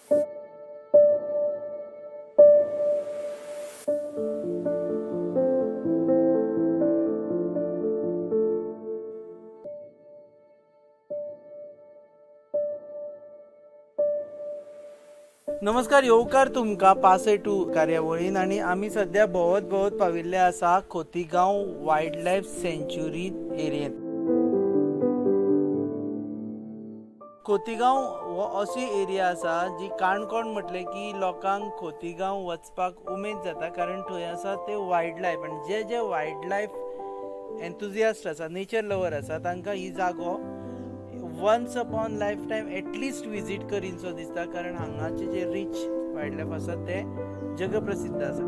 नमस्कार, येवकार तुमकां पासय टू कार्यावळीन. आनी आमी सद्या भोंवत भोंवत पाविल्ले आसा खोतीगांव वायल्ड लायफ सँच्युरी एरियेंत. खोतीगांव हो अशी एरिया आसा जी काणकोण म्हटलें की लोकांक खोतीगांव वचपाक उमेद जाता, कारण थंय आसा ते वायल्ड लायफ आनी जे जे वायल्ड लायफ एन्थुजियास्ट आसा, नेचर लवर आसा, तांकां ही जागो once upon life time at least visit करीनसो दिसता, कारण हांगाचे जे रिच वायल्ड लायफ आसा ते जगप्रसिद्ध आसा.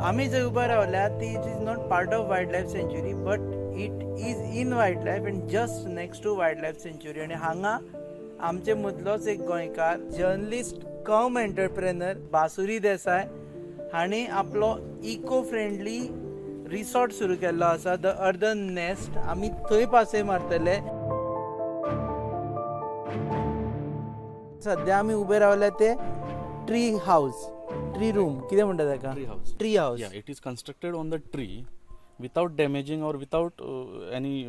आमी जंय उबे रावल्या ती it is not part of wild life sanctuary, but it is in wild life and just next to wild life sanctuary. आनी हांगा आमचे मदलोच एक गोंयकार जर्नलिस्ट कम एंटरप्रेनर बासुरी देसाय हांणी आपलो इको फ्रेंडली रिसॉर्ट सुरू केल्लो आसा, the earthen nest. आमी थंय पासय मारतले. सध्या आमी उबे रावल्या ते ट्री हावस, ट्री रूम, कितें म्हणटा ताका? Tree house. Tree house. Yeah, it is constructed on the tree without damaging or without any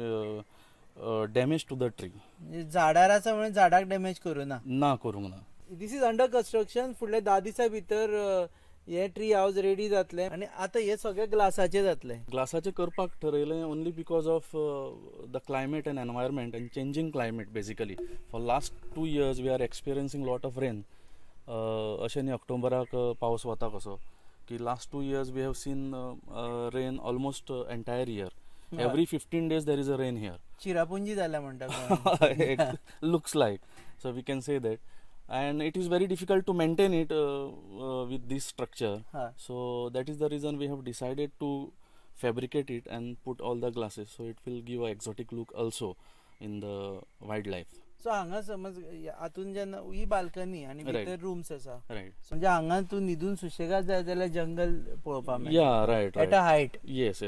damage to the tree. झाडार आसा म्हणून झाडाक डॅमेज करूं ना. ना, करूंक ना. This is under construction. फुडल्या 10 दिसां भितर हे ट्री हावस रेडी जातलें आनी आतां हे सगळे ग्लासाचे जातले. ग्लासाचे करपाक ठरयलें only because of the climate and environment and changing climate. Basically, for last 2 years we are experiencing lot of rain. अशें न्ही ऑक्टोबराक पावस वता कसो की last 2 years we have seen rain almost entire year. Every 15 days there is a rain here. Cherrapunji जाल्या म्हणटा गोंयांत. It looks like, so we can say that, and it is very difficult to maintain it with this structure. So that is the reason we have decided to fabricate it and put all the glasses, so it will give a exotic look also in the wildlife. So हांगा समज हातून जेन्ना ही balcony आनी भितर rooms आसा. म्हणजे हांगा तूं न्हिदून सुशेगाद जाय जाल्यार जंगल पळोवपाक मेळटा. Yeah, right. At a height. Yes,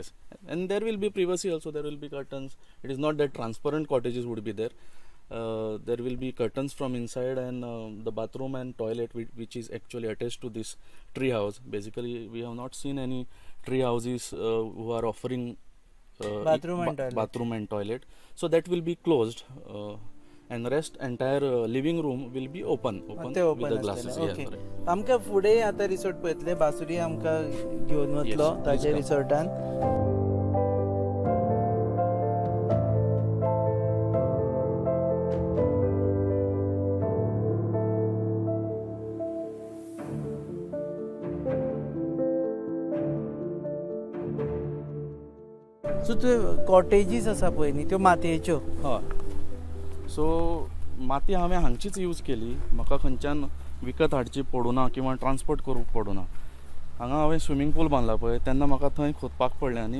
and there will be privacy also. There will be curtains. It is not that transparent cottages would be there. There will be curtains from inside, and the bathroom and toilet, which is actually attached to this tree house. Basically, we have not seen any tree houses who are offering Bathroom and toilet. Bathroom and toilet. So that will be closed, and rest entire living room will be open ते with open the glasses. आसतले. Yeah, okay. Right. आमकां फुडें आतां resort पळयतले. बासुरी आमकां घेवन वतलो Yes, ताच्या please come. रिसॉर्टान. सो त्यो कॉटेजीस आसा पळय न्ही, त्यो मातयेच्यो? हय, सो माती हांवें हांगचीच यूज केली. म्हाका खंयच्यान विकत हाडची पडूना किंवा ट्रान्सपोर्ट करूंक पडूना. हांगा हांवें स्विमींग पूल बांदला पळय, तेन्ना म्हाका थंय खोदपाक पडलें आनी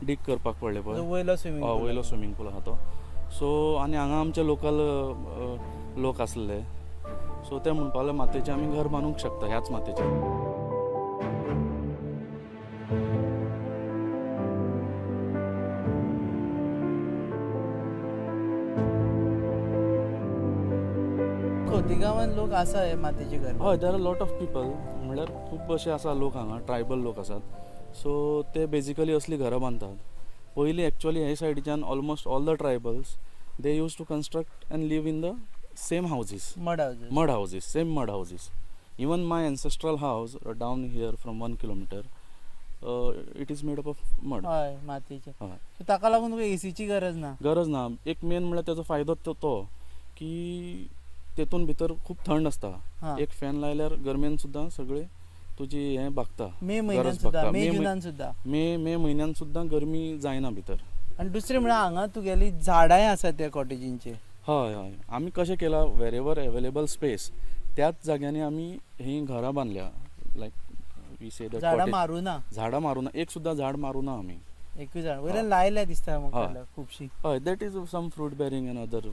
डीग करपाक पडलें पळय. जो वयलो स्विमींग हय, पूल. वयलो स्विमींग पूल आहा तो. सो आनी हांगा आमचे लोकल लोक आसले, सो ते म्हणपाक लागले मातयेचें आमी घर बांदूंक शकता, ह्याच मातयेचें. खोतीगांवान लोक आसा हे मातयेचे घर? हय, there are lot of people. म्हणल्यार खूब अशे आसा लोक हांगा, ट्रायबल लोक आसात. सो ते बेजिकली असलीं घरां बांदतात. पयलीं एक्चुअली हे सायडीच्यान almost all the tribals, they used to construct and live in the same houses. Mud houses. Mud houses, same mud houses. Even my ancestral house down here from 1 kilometer, it is made up of mud. हय, मातयेचे. हय. So ताका लागून तुका एसीची गरज ना. गरज ना. एक मेन म्हणल्यार तेजो फायदो तो तो की तेतून भितर खूब थंड आसता. एक फॅन लायल्यार गरमेन सुद्दां सगळे तुजी हें भागता. मे म्हयन्यात गरज सुद्दां? भागता. मे जुनान सुद्दां? मे मे म्हयन्यान सुद्दां गरमी जायना भितर. आनी दुसरें म्हळ्यार हांगा तुगेली झाडांय आसा त्या कॉटेजींचे. हय हय आमी कशें केलां, वेर एवर अवेलेबल स्पेस त्याच जाग्यांनी आमी हीं घरां बांदल्या, लायक we से झाडां that. मारूं ना? झाडां मारूं ना, एक सुद्दां झाड मारूं ना आमी. एकूय झाड वयल्यान लायल्या दिसता म्हाका जाल्यार खुबशीं. हय, that is some fruit bearing and other.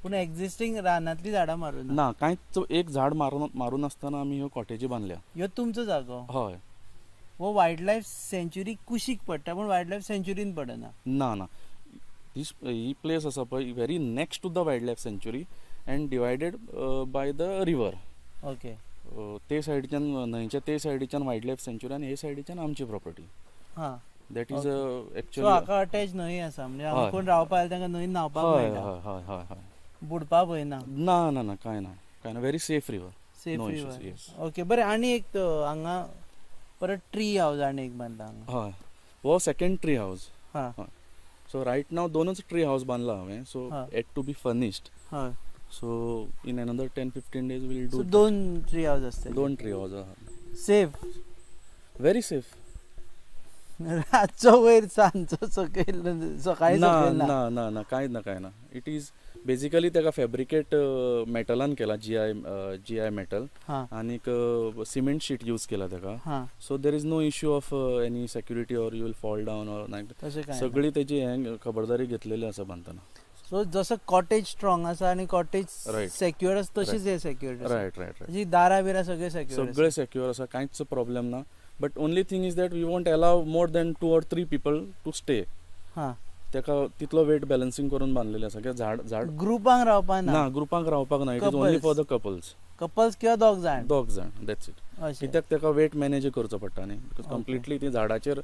पूण एक्झिस्टींग रानांतलीं झाडां मारूं ना? ना, कांयच एक झाड मारून मारूं नासतना आमी ह्यो कॉटेजी बांदल्या. ह्यो तुमचो जागो? हय. हो वायल्ड लायफ सँच्युरी कुशीक पडटा, पूण वायल्ड लायफ सँच्युरीन पडना. ना ना, दीस ही प्लेस आसा पळय, very next to the wild life sanctuary and divided by the river. ते सायडीच्यान, न्हंयच्या ते सायडीच्यान वायल्ड लायफ सँच्युरी आनी हे सायडीच्यान आमची property. That is so actually हाका अटॅच न्हंय आसा, म्हणजे हांगा कोण रावपा आयले तांकां न्हंयेन न्हांवपाक मेळटा? हय हय हय हय बुडपा भंय ना? ना ना ना, कांय ना, कांय ना. Very safe river. Safe No river. Issues, yes. Okay, बरें, आनी एक तो हांगा परत ट्री हावज आनी एक बांदला हांगा. हय, हो सेकंड ट्री हावज. सो रायट नाव दोनच ट्री हावज बांदला हांवें, so eight to be furnished. So in another 10-15 days we'll so do. दोन ट्री हावज आसतले? दोन ट्री हावज आहा. सेफ? Very safe. रातचो वयर, सांजचो सकयल, सकाळी ना. सकयल ना? ना ना ना, कांय ना, कांय ना. It is basically ताका फेब्रिकेट मेटलान केला, जीआय मेटल आनीक सिमेंट शीट यूज केला ताका. So there is no issue of any security or you will fall down or तशें काय? सगळी तेजी हें खबरदारी घेतलेली आसा बांदतना. सो जसो कॉटेज स्ट्रॉंग आसा आनी कॉटेज सेक्युअर आसा, तशीच हे सेक्युअर? रायट रायट रायट जी दारां बिरां सगळे सेक्युअर? सगळे सेक्युअर आसा, कांयच प्रॉब्लेम ना, but only thing is that we won't allow more than two or three people to stay. ताका तितलो वेट बॅलन्सिंग करून बांदलेलें आसा कित्याक झाड झाड ग्रुपांक रावपा ना? ना, ग्रुपांक रावपाक ना. It is only for the couples. Couples किंवा दोग जाण. दोग जाण, that's it. कित्याक ताका वेट मॅनेज करचो पडटा न्ही, because completely ती झाडाचेर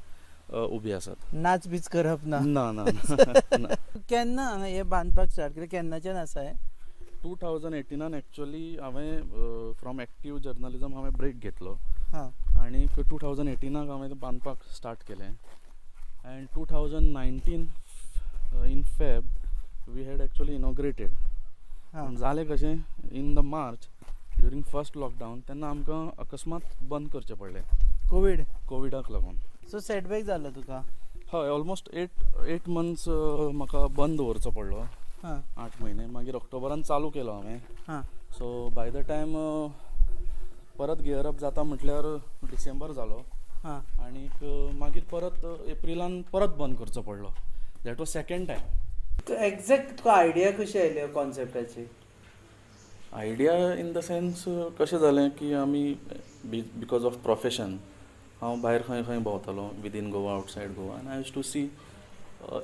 उबी आसात. नाच बीच करप ना? ना ना ना. केन्ना हांगा हे बांदपाक स्टार्ट केलें? केन्नाच्यान आसा हें? 2018न एक्चुअली हांवें फ्रॉम एक्टीव जर्नलिजम हांवें ब्रेक घेतलो आनी 2018नाक हांवें तें बांदपाक स्टार्ट केलें and 2019 in Feb we had actually inaugurated. जालें कशें, in the March during first lockdown तेन्ना आमकां अकस्मात बंद करचें पडलें. कोवीड? कोविडाक लागून. सो सेटबॅक जालो तुका? हय, ऑलमोस्ट एट मंथ्स म्हाका बंद दवरचो पडलो. 8 म्हयने. मागीर ऑक्टोबरान चालू केलो हांवें. सो बाय the time परत गियर अप जाता म्हटल्यार डिसेंबर जालो आनीक मागीर परत एप्रिलान परत बंद करचो पडलो. That was second time. Exact तुका आयडिया कशी आयली कॉन्सेप्टाची? आयडिया इन the sense कशें जालें की आमी because of profession हांव भायर खंय खंय भोंवतालो, within Goa, outside Goa, आनी I used to see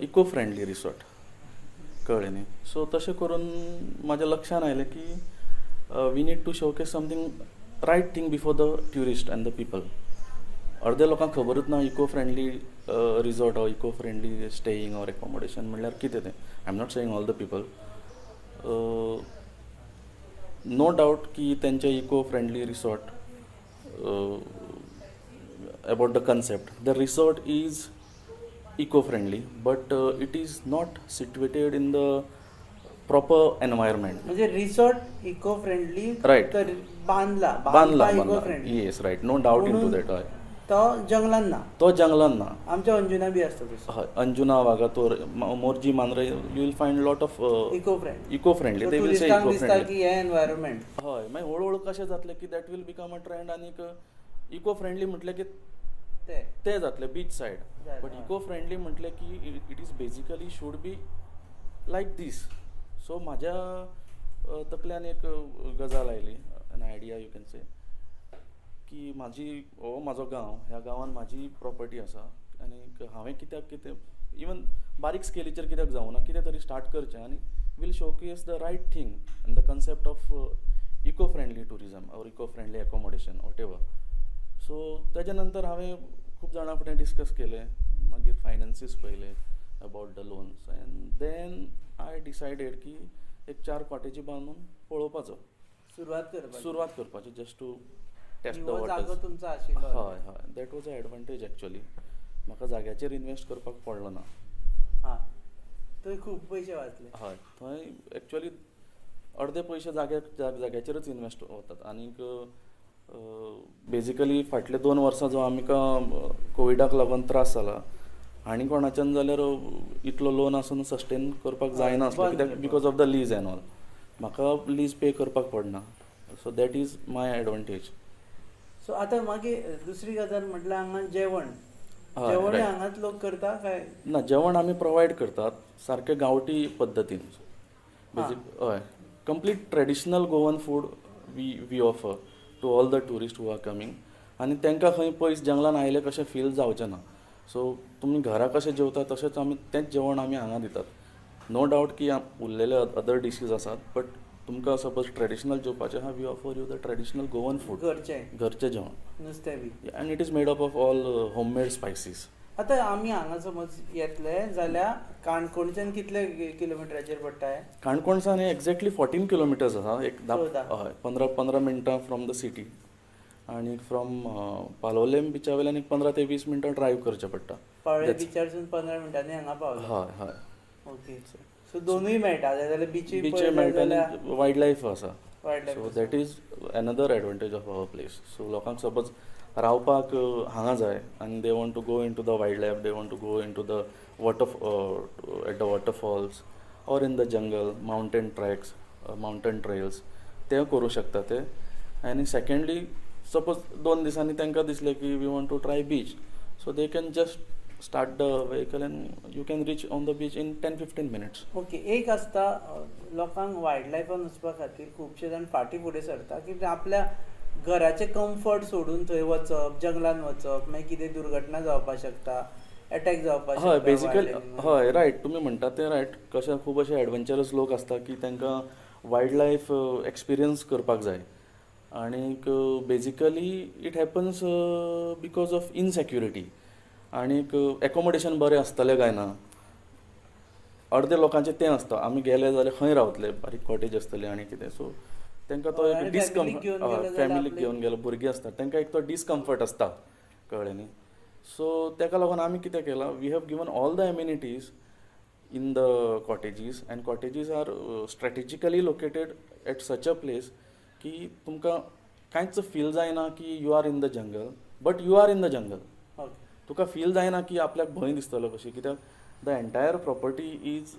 eco friendly resort, कळ्ळें न्ही? सो तशें करून म्हाज्या लक्षान आयलें की we need to showcase something right thing before the tourist and the people. अर्दे लोकांक खबरूच ना eco friendly resort or eco friendly staying or accommodation म्हणल्यार कितें तें. I am not saying all the people, no doubt की तेंचे eco friendly resort, about the concept, the resort is eco friendly, but it is not situated in the proper environment. म्हणजे resort eco friendly तर बांदला? बांदला. Eco बांदला. Friendly. Yes, right, no doubt into that. हय. तो जंगलान ना? तो जंगलान ना. आमच्या अंजुना बी आसता तसो. हय, Anjuna, Vagator, Morjim, Mandrem, you will find lot of eco friendly. Eco friendly, they will say टुरिस्टांक इको दिसता फ्रेंडली. की हे एनवायरमेंट. हय, मागीर हळू हळू कशें जातलें की that will become a trend आनीक इको फ्रेंडली म्हटलें की ते ते जातले बीच सायड. जालें, but eco friendly म्हटलें की it is basically should be like this. So म्हाज्या तकल्यान एक गजाल आयली, an idea you can say, की म्हाजी हो म्हाजो गांव, ह्या गांवान म्हाजी प्रॉपर्टी आसा आनी हांवें कित्याक कितें इवन बारीक स्केलीचेर कित्याक जावना, कितें तरी स्टार्ट करचें आनी we'll showcase the right thing and the concept of eco friendly tourism or eco friendly accommodation, whatever. So तेच्या नंतर हांवें खूब जाणां फुडें डिस्कस केलें, मागीर फायनान्सीस पळयले about the loans and then I decided की एक चार कॉटेजी बांदून पळोवपाचो. सुरवात करपाची. सुरवात करपाची, just to test the हो जागो वॉटर्स. तुमचो आशिल्लो. हय हय, that was a advantage actually. म्हाका जाग्याचेर इनवेस्ट करपाक पडलो ना. हा, थंय खूब पयशे वाचले. हय, थंय एक्चुअली अर्दे पयशे जाग्याचेरच इनवेस्ट वतात. आनीक बेजिकली फाटले 2 वर्सां जो आमकां कोविडाक लागून त्रास जाला, आनी कोणाच्यान जाल्यार इतलो लोन आसून सस्टेन करपाक जायना आसलो, बंद कित्याक करपाक. Because of the lease and all म्हाका लीज पे करपाक पडना, so that is my advantage. So आतां मागीर दुसरी गजाल म्हटल्यार हांगा जेवण. जेवण हांगाच लोक करता काय? ना, जेवण आमी प्रोवायड करतात सारकें गांवठी पद्दतीन. बेजीक, हय, complete traditional Goan food we offer to all the tourist who are coming. आनी तांकां खंय पयस जंगलान आयले कशें फील जावचें ना. सो तुमी घरा कशें जेवता, तशेंच आमी तेंच जेवण आमी हांगा दितात. नो डावट की उरलेले अदर डिशीज आसात, बट तुमकां सपोज ट्रेडिशनल जेवपाचें आहा, we offer you the traditional Goan food. घरचें. घरचें जेवण. नुस्तें बी. And it is made up of all homemade spices. आतां आमी हांगा समज येतले जाल्यार काणकोणच्यान कितले किलोमिटराचेर पडटा हें? काणकोणसान हे एक्झॅक्टली 14 किलोमिटर्स आसा, एक धा. 14. हय, 15 मिनटां फ्रॉम the city आनी फ्रॉम पालोलेम बिचा वयल्यान एक 15 ते 20 मिनटां ड्रायव्ह करचें पडटा. पाळोळें बिचारसून 15 मिनटांनी हांगा पावलो. हय हय ओके, सो दोनूय मेळटा जाल्यार बिचूय बिचूय पळयले मेळटा जाल्यार आनी वायल्ड लायफ आसा. Wild life. So that is another advantage of our place. So लोकांक सपोज रावपाक हांगा जाय आनी they want to go into the wildlife, they want to go into the water, at the waterfalls or in the jungle, mountain treks, mountain trails, ते करूं शकता ते. आनी सेकंडली, सपोज 2 दिसांनी तांकां दिसलें की we want to try beach, so they can just start the vehicle and you can reach on the beach in 10-15 minutes. Okay, एक आसता, लोकांक वायल्ड लायफान वचपा खातीर खुबशे जाण फाटीं फुडें सरता की आपल्या घराचें कम्फर्ट सोडून थंय वचप, जंगलान वचप, मागीर कितें दुर्घटना जावपाक शकता, एटॅक जावपाक हय शकता बेजिकली wild animal. हय, रायट, तुमी म्हणटा तें रायट. कशें, खूब अशे एडवेंचरस लोक आसता की तांकां वायल्ड लायफ एक्सपिरियन्स करपाक जाय आणीक basically it happens because of insecurity आणीक एकोमोडेशन बरें आसतलें काय ना. अर्दे लोकांचें तें आसता, आमी गेले जाल्यार खंय रावतले, बारीक कॉटेज आसतली आनी कितें, सो तांकां तो हय, एक आनी फॅमिलीक घेवन गेले डिसकम्फर्ट. जाल्यार फॅमिलीक आपले घेवन गेलो, भुरगीं आसतात, तांकां एक तो डिसकम्फर्ट आसता, कळ्ळें न्ही? सो ताका लागून आमी कितें केलां, we have given all the amenities in the cottages, and cottages are strategically located at such a place की तुमकां कांयच फील जायना की you are in the jungle, but you are in the jungle. तुका फील जायना की आपल्याक भंय दिसतलो कशी, कित्याक the entire property is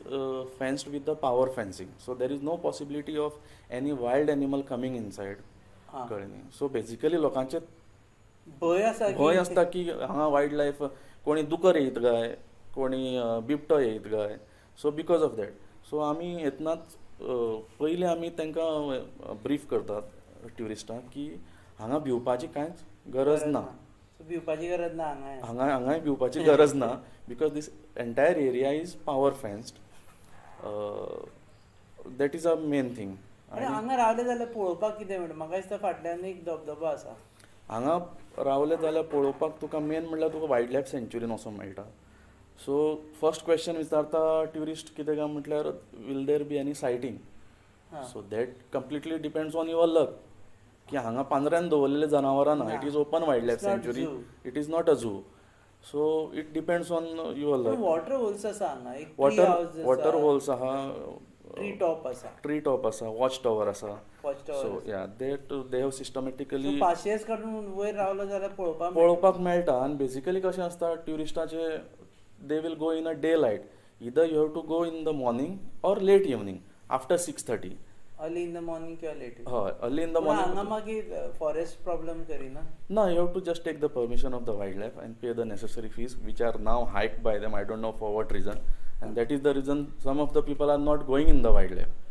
fenced with the power fencing, so there is no possibility of any wild animal coming inside. कळ्ळें न्ही? सो बेजिकली लोकांचे भंय आसा की भंय आसता की हांगा वायल्ड लायफ कोणी दुकर येयत काय, कोणी बिबटो येयत काय. So because of that, so आमी येतनाच पयलीं आमी तांकां ब्रीफ करतात ट्युरिस्टांक की हांगा भिवपाची कांयच गरज ना. सो भिवपाची गरज ना हांगा. हांगाय भिवपाची गरज ना, because this entire area is power fenced. That is a main thing. आनी हांगा रावले जाल्यार पळोवपाक कितें म्हणटा? म्हाका दिसता फाटल्यान एक धबधबो आसा. हांगा रावले जाल्यार पळोवपाक तुका मेन म्हणल्यार तुका वायल्ड लायफ सँच्युरीन वचोंक मेळटा. सो फर्स्ट क्वेश्चन विचारता ट्युरिस्ट कितें काय म्हटल्यार, will there be any sighting? So that completely depends on your luck, की हांगा पांजऱ्यान दवरलेले जनावरां ना. It is open wildlife It's not sanctuary. Zoo. It is not a zoo, so it depends on your luck. Water holes आसा हांगा एक, tree water house. Water holes आहा. Tree top आसा. ट्री टॉप आसा, वॉच टॉवर आसा. Watch tower. So yeah, they have systematically पाशेस काडून वयर रावलो जाल्यार पळोवपाक मेळटा. पळोवपाक मेळटा. आनी बेजिकली कशें आसता ट्युरिस्टाचे, they will go in a daylight. Either you have to go in the morning or late evening after 6:30. Early in the morning किंवा लेट. हय, अर्ली इन the हांगा मॉर्निंग. मागीर फॉरेस्ट प्रॉब्लम करिना? ना, you have to just take the permission of the wildlife and pay the necessary fees, which are now hiked by them. I don't know for what reason, and that is the reason some of the people are not going in the wildlife.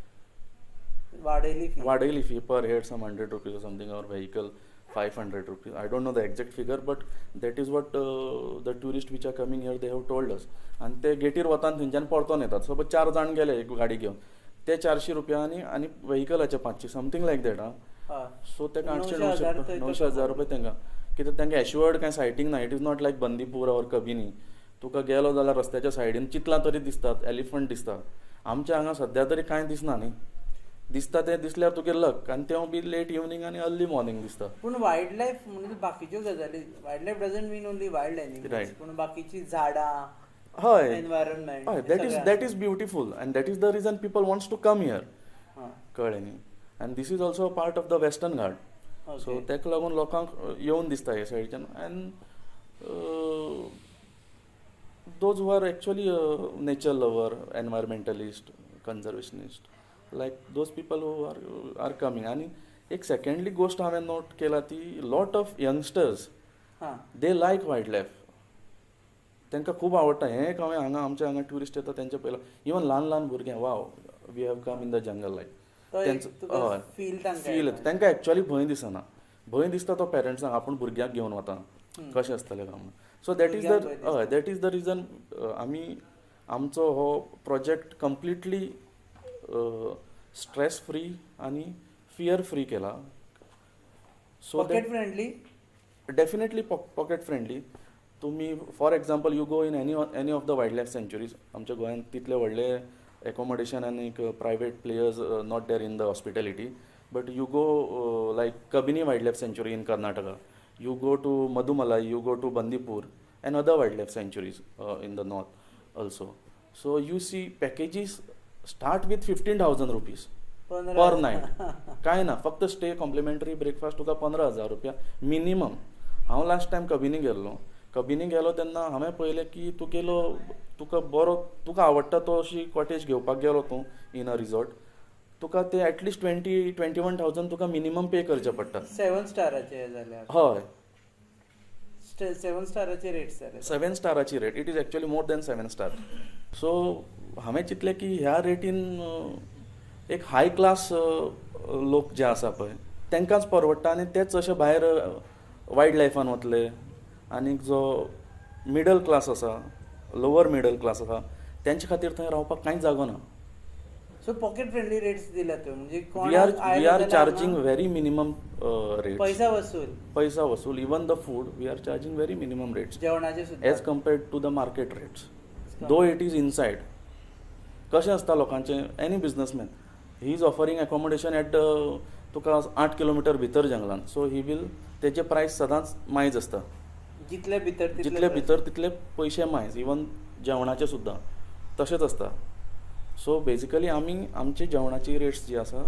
वाडयली fee. वाडयली fee, per head some ₹100 or something, or vehicle ₹500. I don't know the exact figure, but that is what the tourists which are coming here, they have told us. आनी ते गेटीर वता आनी थंयच्यान परतोन येतात. Suppose चार जाण गेले एक गाडी घेवन, ते 400 रुपया आनी आनी व्हेकलाचे 500, समथींग लायक that. आं, सो तेका 800 900 हजार 900 थंय 900 1000 रुपया तांकां. कित्याक तांकां एश्युअर्ड कांय सायटींग ना. It is not like Bandipur or Kabini. तुका गेलो जाल्यार रस्त्याच्या सायडीन चितलां तरी दिसतात, एलिफंट दिसता. आमच्या हांगा सद्या तरी कांय दिसना न्ही. दिसता तें दिसल्यार तुगे लक, आनी तें बी लेट इवनींग आनी अर्ली मॉर्निंग दिसता. पूण वायल्ड लायफ म्हणजे बाकीच्यो गजाली, wildlife doesn't mean only wild animals. पूण बाकीची झाडां, एनवायरमेंट. हय, that is beautiful and that is the reason people wants to come here. कळ्ळें न्ही? And this is also a part of the Western Ghat, so ताका लागून लोकांक येवन दिसता हे सायडीच्यान. And those who are actually nature lover, environmentalist, conservationist, like those people who are coming. आनी एक सेकंडली गोश्ट हांवें नोट केला ती, lot of youngsters, they like wildlife. तांकां खूब आवडटा हें. एक हांवें हांगा, आमच्या हांगा ट्युरिस्ट येता तेंचे पयला, इवन ल्हान ल्हान भुरगे, wow, we have come in the jungle, like तेंचो फील. फील तांकां एक्चुअली भंय दिसना. भंय दिसता तो पेरंट्सांक, आपूण भुरग्याक घेवन वता, कशें आसतलें काय म्हणून. So that is the हय, that is the reason आमी आमचो हो प्रोजेक्ट कंप्लिटली स्ट्रेस फ्री आनी फियर फ्री केला, so pocket friendly. Definitely pocket friendly. तुमी, for example, you go in any of the wild life sanctuaries, आमच्या गोंयांत तितले व्हडले एकोमोडेशन आनी private players not there in the hospitality, but you go like Kabini Wild Life Sanctuary in Karnataka, you go to Mudumalai, you go to Bandipur and other wild life sanctuaries in the north also. So you see packages start with ₹15,000 per night. काय ना, फक्त stay, complementary breakfast, तुका 15,000 रुपया minimum. हांव last time Kabini गेल्लो. कबिनी गेलो तेन्ना हांवें पळयलें की तूं गेलो, तुका बरो, तुका आवडटा तो अशी कॉटेज घेवपाक गेलो तूं इन अ रिजॉर्ट, तुका ते at least 20-21 thousand तुका मिनिमम पे करचे पडटा. सेवन स्टाराचे जाल्यार? हय. सेवन स्टाराचे रेट्स जाले. Seven स्टाराची rate. It is actually more than seven star. So हांवें चिंतलें की ह्या रेटीन एक हाय क्लास लोक जे आसा पळय, तांकांच परवडटा आनी तेच अशे भायर वायल्ड लायफान वतले आनी जो मिडल क्लास आसा, लोवर मिडल क्लास आसा, तेंचे खातीर थंय रावपाक कांयच जागो ना. सो पॉकेट फ्रेंडली रेट्स दिल्यात तुवें, म्हणजे We are charging very minimum rate. पैसा वसूल. पैसा वसूल. Even the food, we are charging very minimum rates जेवणाचे सुद्दां. As compared to the market rates, though it is inside. कशें आसता लोकांचें, any businessman, he is offering accommodation at तुका 8 किलोमिटर भितर जंगलान, सो he will तेजे प्रायस सदांच मायज आसता. जितले भितर तितले. जितले भितर तितले पयशे मायज. इवन जेवणाचे सुद्दां तशेंच आसता. सो बेजिकली आमी आमची जेवणाची रेट्स जी आसा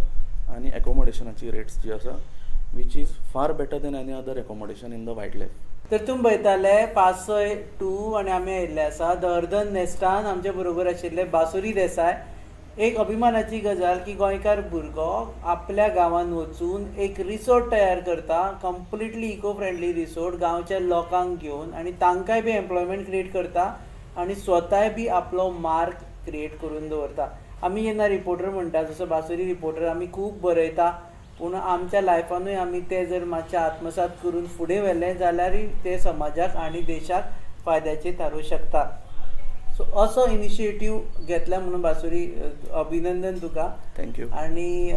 आनी एकोमोडेशनाची रेट्स जी आसा, which is far better than any other accommodation in the wild life. तर तुमी पळयताले पासय टू आनी आमी आयिल्ले आसा the earthen नेस्टान. आमचे बरोबर आशिल्ले बासुरी देसाय. एक अभिमानाची गजाल की गोंयकार भुरगो आपल्या गांवांत वचून एक रिसोर्ट तयार करता, कंप्लिटली इको फ्रेंडली रिसोर्ट, गांवच्या लोकांक घेवन, आनी तांकांय बी एम्प्लॉयमेंट क्रिएट करता आनी स्वताय बी आपलो मार्क क्रिएट करून दवरता. आमी जेन्ना रिपोर्टर म्हणटा, जसो बासुरी रिपोर्टर, आमी खूब बरयता, पूण आमच्या लायफानूय आमी ते जर मातशें आत्मसात करून फुडें व्हेलें जाल्यारूय ते समाजाक आनी देशाक फायद्याचें थारूं शकता. सो असो इनिशिएटीव घेतला म्हणून बासुरी, अभिनंदन तुका. Thank you. आणि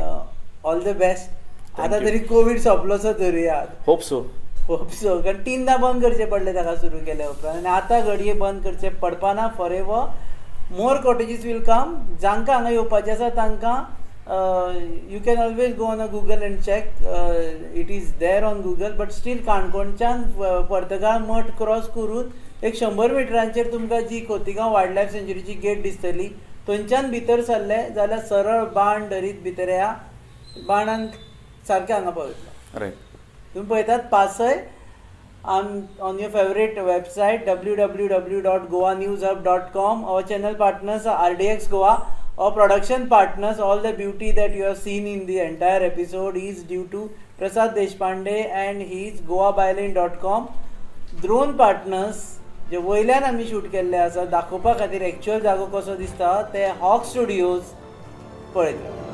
ऑल the best. आतां you. तरी Covid सोंपलोसो धरुया. Hope so. Hope so, कारण तिनदां बंद करचें पडलें ताका सुरू केल्या उपरांत आनी आतां घडये बंद करचें पडपाना. For ever more cottages will come. जांकां हांगा येवपाचें आसा तांकां you can always go on a Google and check. It is there on Google, but still काणकोणच्यान पर्तगाळ मठ क्रॉस करून एक 100 मिटरांचेर तुमकां जी खोतिगांव वायल्ड लायफ सँच्युरीची गेट दिसतली. थंयच्यान भितर सरले जाल्यार सरळ बाण धरीत भितर या, बाणान सारकें हांगा पावयतलो. तुम्ही पळयतात पासय on your favourite website www.goanewshub.com. Our channel partners are RDX Goa. Our production partners, all the beauty that you have seen in the entire episode is due to Prasad Deshpande and his goabylane.com. Drone partners, जे वयल्यान आमी shoot केल्ले आसा दाखोवपा खातीर actual जागो कसो दिसता ते, हॉक स्टुडियोज. पळयत रावा.